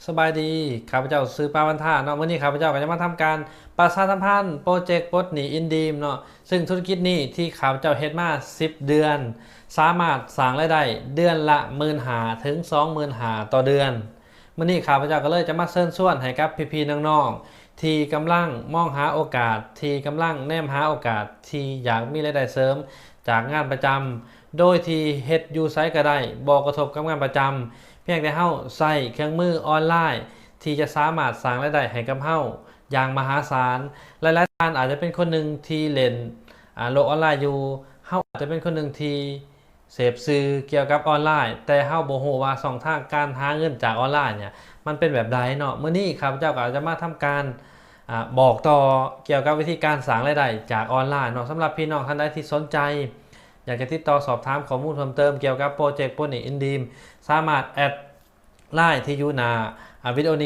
ສະບາຍດີ ຂ້າພະເຈົ້າຊື່ປາວັນທາເນາະ. ມື້ນີ້ຂ້າພະເຈົ້າກໍຈະມາທຳການປະຊາສຳພັນໂປຣເຈັກປົດໜີ້ອິນດີມເນາະ, ຊຶ່ງທຸລະກິດນີ້ທີ່ຂ້າພະເຈົ້າເຮັດມາສິບເດືອນ ສາມາດສ້າງລາຍໄດ້ເດືອນລະໝື່ນຫ້າເຖິງສອງໝື່ນຫ້າຕໍ່ເດືອນ. ມື້ນີ້ຂ້າພະເຈົ້າກໍເລີຍຈະມາເຊີນຊວນໃຫ້ກັບພີ່ໆນ້ອງໆ ທີ່ກຳລັງມອງຫາໂອກາດ ທີ່ກຳລັງແນມຫາໂອກາດທີ່ຢາກມີລາຍໄດ້ເສີມຈາກງານປະຈຳ ໂດຍທີ່ເຮັດຢູ່ໃສກໍໄດ້ ບໍ່ກະທົບກັບງານປະຈຳ, ພຽງແຕ່ເຮົາໃຊ້ເຄື່ອງມືອອນລາຍທີ່ຈະສາມາດສ້າງລາຍໄດ້ໃຫ້ກັບເຮົາຢ່າງມະຫາສານ. ຫຼາຍໆທ່ານອາດຈະເປັນຄົນໜຶ່ງທີ່ຫຼິ້ນ ອາ ໂລກອອນລາຍຢູ່, ເຮົາອາດຈະເປັນຄົນໜຶ່ງທີ່ເສບສື່ກ່ຽວກັບອອນລາຍ ແຕ່ເຮົາບໍ່ຮູ້ວ່າຊ່ອງທາງການຫາເງິນຈາກອອນລາຍເນຍ ມັນເປັນແບບໃດເນາະ. ມື້ນີ້ຂ້າພະເຈົ້າກໍຈະມາທຳການ ອາ ບອກຕໍ່ກ່ຽວກັບວິທີການສ້າງລາຍໄດ້ຈາກອອນລາຍເນາະ. ສຳລັບພີ່ນ້ອງທ່ານໃດທີ່ສົນໃຈ ຢາກຈະຕິດຕໍ່ສອບຖາມຂໍ້ມູນເພີ່ມເຕີມກ່ຽວກັບໂປຣເຈັກປົດໜີ້ອິນດີມ ສາມາດແອັດລາຍທີ່ຢູ່ໜ້າ ອາ ວິດີໂອນີ້